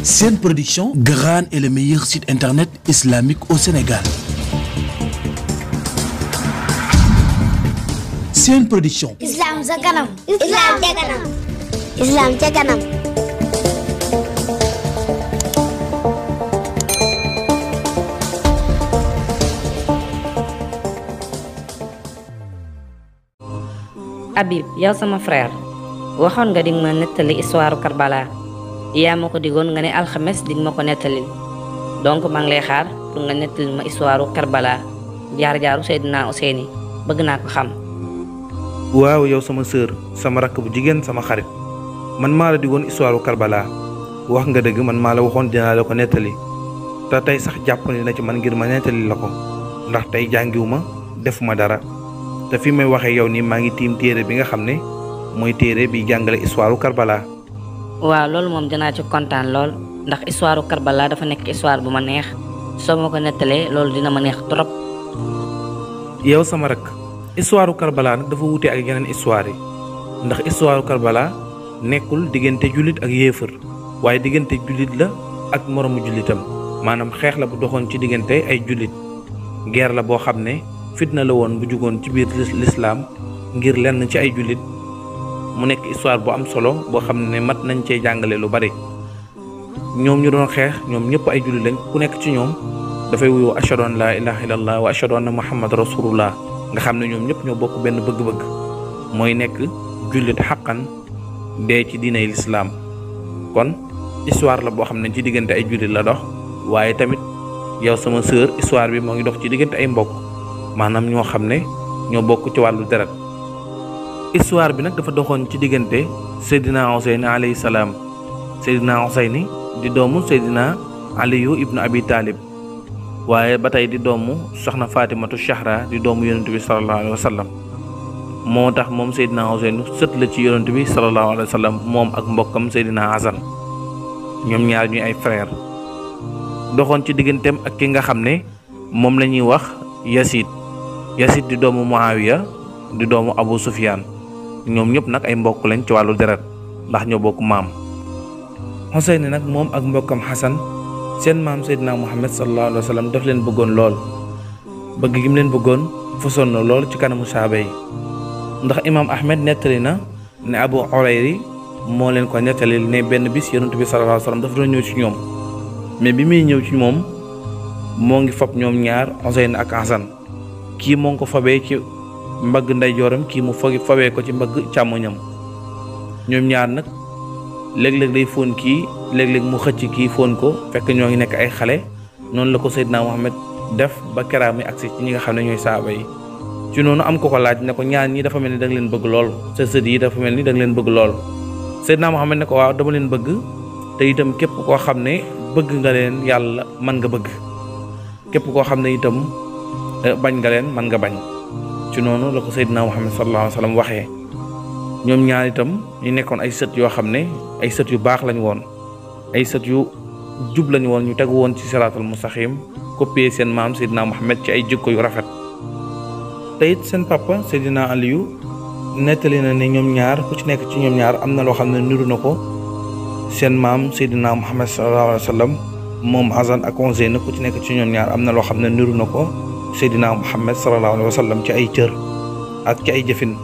Sen Production, Gran est le meilleur site internet islamique au Sénégal. Sen Production. Islam sa kanam. Islam ca kanam. Islam ca kanam. Habib yow sama frère waxoon nga dig ma nettali histoire Karbala yaa ma ko digoon nga ne alxames dig ma ko nettalil donc maa ngi lay xaar pour nga nettali ma histoire Karbala jaar-jaaru Seydina Ousseyni bëgg naa ko xam. waaw yow sama sœur sama rakk bu jigéen sama xarit man maa la digoon histoire Karbala wax nga dëgg man maa la waxoon dinaa la ko nettali te tey sax jàppandi na ci man ngir ma nettali la ko ndax tey jàngiwuma defuma dara. te fi may waxee yow nii maa ngi tiim téere bi nga xam ne mooy téere bi jàngale histoire Karbala. waaw loolu moom dinaa ci kontaan lool ndax histoire Karbala dafa nekk histoire bu ma neex soo ma ko nettalee loolu dina ma neex trop. yow sama rak histoire Karbala nag dafa wute ak yeneen histoire yi ndax histoire Karbala nekkul diggante jullit ak yéefar waaye diggante jullit la ak moromu jullitam maanaam xeex la bu doxoon ci diggante ay jullit guerre la boo xam ne. fitna la woon bu jugoon ci biir lislaam ngir lenn ci ay jullit mu nekk histoire bu am solo boo xam ne mat nañ cee jàngale lu bari ñoom ñu doon xeex ñoom ñëpp ay jullit lañ ku nekk ci ñoom dafay wuyoo ashhadu an laa ilaaha illallah wa ashhadu anna muhammad rasulullah nga xam ne ñoom ñëpp ñoo bokk benn bëgg-bëgg mooy nekk jullit xaqan dee ci diinay lislaam kon histoire la boo xam ne ci diggante ay jullit la dox waaye tamit yow sama sœur histoire bi moo ngi dox ci diggante ay mbokk maanaam ñoo xam ne ñoo bokk ci wàllu deret histoire bi nag dafa doxoon ci diggante Seydina Ousseyni alayhi salaam Seydina Ousseyni di doomu Seydina Aliyu ibnu Abi Talib waaye ba tey di doomu soxna Fatimatu Zahra di doomu yonent bi sallallahu alayhi wa sallam moo tax moom Seydina Ousseyni sët la ci yonent bi sallallahu alayhi wa sallam moom ak mbokkam Seydina Hasan ñoom ñaar ñuy ay frère doxoon ci digganteem ak ki nga xam ne moom la ñuy wax Yasid di doomu Muawiya di doomu Abu Sufyan ñoom ñëpp nag ay mbokk lañ ci wàllu deret ndax ñoo bokk maam Ousseyni nag moom ak mbokkam Hasan seen maam Seydina Muhammad sallallahu alayhi wa sallam daf leen bëggoon lool bëgg gi mu leen bëggoon fasoon na lool ci kanamu saaba yi ndax imaam Ahmed nettali na ne Abu Hurayra moo leen ko nettali ne benn bis yonent bi sallallahu alayhi wa sallam dafa doon ñëw ci ñoom mais bi muy ñëw ci moom moo ngi fab ñoom ñaar Ousseyni ak Hasan kii moo ngi ko fabee ci mbagg ndeyjooram kii mu fabee ko ci mbagg càmmoñam ñoom ñaar nag léeg-léeg day fóon kii léeg-léeg mu xëcc kii fóon ko fekk ñoo ngi nekk ay xale noonu la ko Seydina Muhammad def ba keraa muy agsi ci ñi nga xam ne ñooy saaba yi ci noonu am ko ko laaj ne ko ñaar ñi dafa mel ni da nga leen bëgg lool sa sët yi dafa mel ni da nga leen bëgg lool Seydina Muhammad ne ko waaw dama leen bëgg te itam képp koo xam ne bëgg nga leen yàlla mën nga bëgg képp koo xam ne itam bañ nga leen mën nga bañ ci noonu la ko Seydina Muhammad sallallahu alayhi wa sallam waxee ñoom ñaar itam ñu nekkoon ay sët yoo xam ne ay sët yu baax lañ woon ay sët yu jub lañ woon ñu tegu woon ci siraatal mustaqim copier seen maam Seydina Muhammad ci ay jikko yu rafet te it seen papa Seydina Aliyu nettali na ne ñoom ñaar ku ci nekk ci ñoom ñaar am na loo xam ne niru na ko seen maam Seydina Muhammad sallallahu alayhi wa sallam moom Hasan ak Ousseyni ku ci nekk ci ñoom ñaar am na loo xam ne niru na ko Seydina Muhammad sallallahu alayhi wa sallam ci ay cër ak ci ay jëfin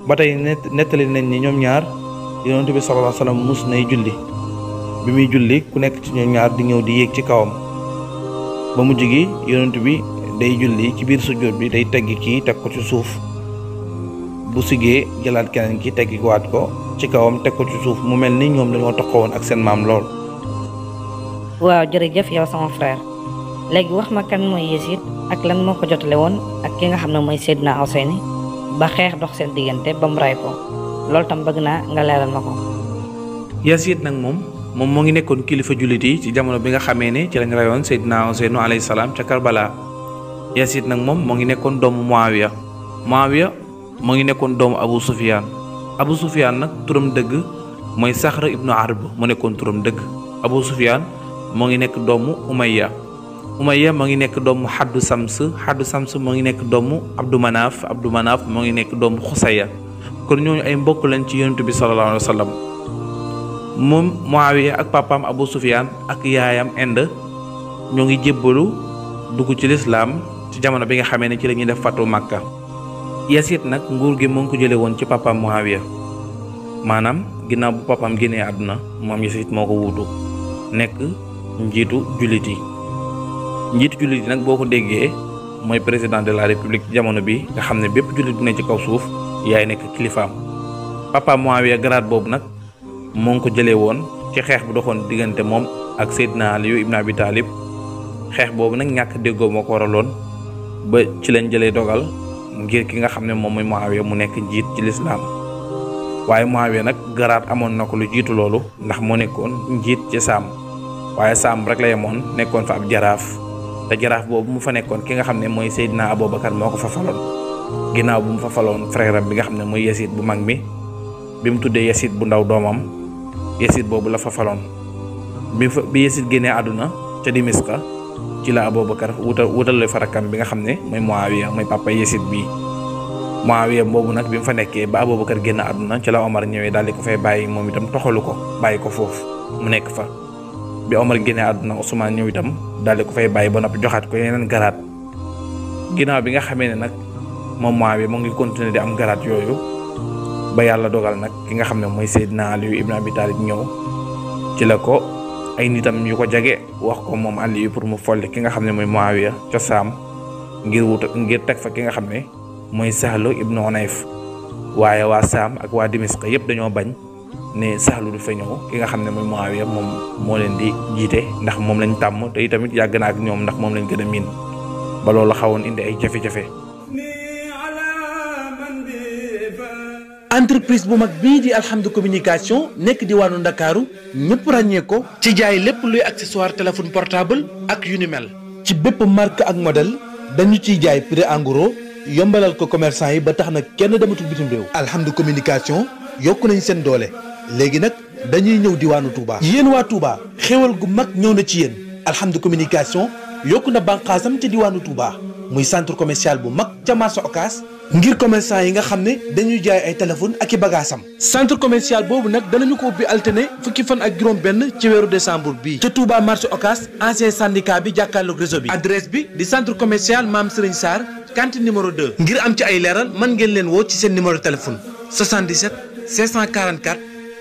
ba tey nettali nañ ni ñoom ñaar yonent bi sallallahu alayhi wa sallam mus nay julli bi muy julli ku nekk ci ñoom ñaar di ñëw di yéeg ci kawam ba mujj gi yonent bi day julli ci biir sujjóot bi day teggi kii teg ko ci suuf bu siggee jëlaat keneen ki teggi waat ko ci kawam teg ko ci suuf mu mel ni ñoom dañoo taxawoon ak seen maam lool. waaw jërëjëf yow sama frère léegi wax ma kan mooy Yasid ak lan moo ko jotale woon ak ki nga xam ne mooy Seydina Ousseyni ba xeex dox seen diggante ba mu ray ko loolu tam bëgg naa nga leeral ma ko. Yasid nag moom moo ngi nekkoon kilifa jullit yi ci jamono bi nga xamee ne ci lañ rayoon Seydina Ousseyni alayhi salaam ca Karbala Yasid nag moom moo ngi nekkoon doomu Muawiya moo ngi nekkoon doomu Abu Sufyan nag turam dëgg mooy Saxr ibnu Harb mu nekkoon turam dëgg Abu Sufyan moo ngi nekk doomu Umayya moo ngi nekk doomu Haddu Sams moo ngi nekk doomu Abdu Manaaf moo ngi nekk doomu Xusaya kon ñooñu ay mbokk lañ ci yonent bi sallallahu alayhi wa sallam moom Muawiya ak papaam Abu Sufyaan ak yaayam Hind ñoo ngi jébbalu dugg ci lislaam ci jamono bi nga xamee ne ci la ñuy def fatu Makka. Yazid nag nguur gi mu ngi ko jële woon ci papaam Muawiya, maanaam ginnaaw bu papaam génnee àdduna moom Yazid moo ko wuutu nekk njiitu jullit yi. njiitu jullit yi nag boo ko déggee mooy président de la république ci jamono bi nga xam ne bépp jullit bu ne ci kaw suuf yaay nekk kilifaam. papaam Muawiya garaat boobu nag moo ngi ko jëlee woon ci xeex bu doxoon diggante moom ak Seydina Ali ibn Abi Talib. xeex boobu nag ñàkk déggoo moo ko waraloon ba ci lañ jëlee dogal ngir ki nga xam ne moom mooy Muawiya mu nekk njiit ci lislaam. waaye Muawiya nag garaat amoon na ko lu jiitu loolu ndax moo nekkoon njiit ci Saam, waaye Saam rek la yemoon nekkoon fa ab jaraaf, te jaraaf boobu mu fa nekkoon ki nga xam ne mooy Seydina Abubakar moo ko fa faloon ginnaaw bu mu fa faloon frère am bi nga xam ne mooy Yazid bu mag mi. bi mu tuddee Yazid bu ndaw doomam Yazid boobu la fa faloon bi Yazid génnee àdduna ca Dimiska ci la Abubakar wutal fa rakkam bi nga xam ne mooy Muawiya mooy papa Yazid bii. Muawiya boobu nag bi mu fa nekkee ba Abubakar génn àdduna ci la Omar ñëwee daal di ko fay bàyyi moom itam toxalu ko bàyyi ko foofu mu nekk fa. bi Omar génnee àdduna Ousmane ñëw itam daal di ko fay bàyyi ba noppi joxaat ko yeneen garaat. ginnaaw bi nga xamee ne nag moom Muawiya mu ngi continuer di am garaat yooyu ba yàlla dogal nag ki nga xam ne mooy Seydina Ali ibn Abi Talib ñëw ci la ko ay nitam yu ko jage wax ko moom Ali pour mu folli ki nga xam ne mooy Muawiya ca Saam ngir teg fa ki nga xam ne mooy Sahlu ibnu Hunayf. waaye waa Saam ak waa Dimiska yëpp dañoo bañ ne Sahlu du fa ñëw ki nga xam ne mooy Muawiya moom moo leen di jiite ndax moom lañ tàmm te itamit yàgg na ak ñoom ndax moom lañ gën a miin ba loolu xawoon indi ay jafe-jafe. entreprise bu mag bii di Alhamdu communication nekk diwaanu Ndakaaru ñëpp ràññee ko ci jaay lépp luy accessoire téléphone portable ak yu ni mel. ci bépp marque ak modèle dañu ciy jaay prix en gros yombalal ko commerçant yi ba tax na kenn dematul bitim réew. Alhamdu communication yokku nañ seen doole léegi nag dañuy ñëw diwaanu Touba. yéen waa Touba xéwal gu mag ñëw na ci yéen. Alhamdu communication yokku na bànqaasam ci diwaanu Touba muy centre commercial bu mag ca marché Ocass ngir commerçant yi nga xam ne dañuy jaay ay téléphone ak i bagaasam. centre commercial boobu nag danañu ko ubbi alterné fukki fan ak juróom-benn ci weeru décembre bii. ca Touba marché Ocass ancien syndicat bi jàkkaarloog réseau bi. adresse bi di centre commercial Mame Serigne Sarr cantine numéro 2. ngir am ci ay leeral mën ngeen leen woo ci seen numéro téléphone 77 544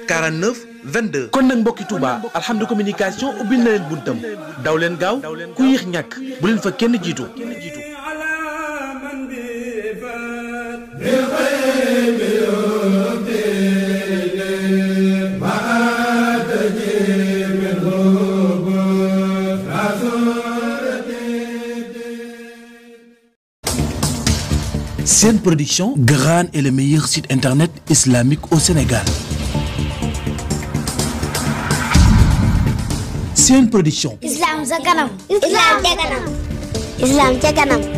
49 22. kon nag mbokki Touba Alhamdu communication ubbil na leen buntam daw leen gaaw ku yéex ñàkk bu leen fa kenn jiitu. Sen Production, Gran est le meilleur site internet islamique au Sénégal. Sen Production. Islam sa kanam. Islam ca kanam. Islam ca kanam.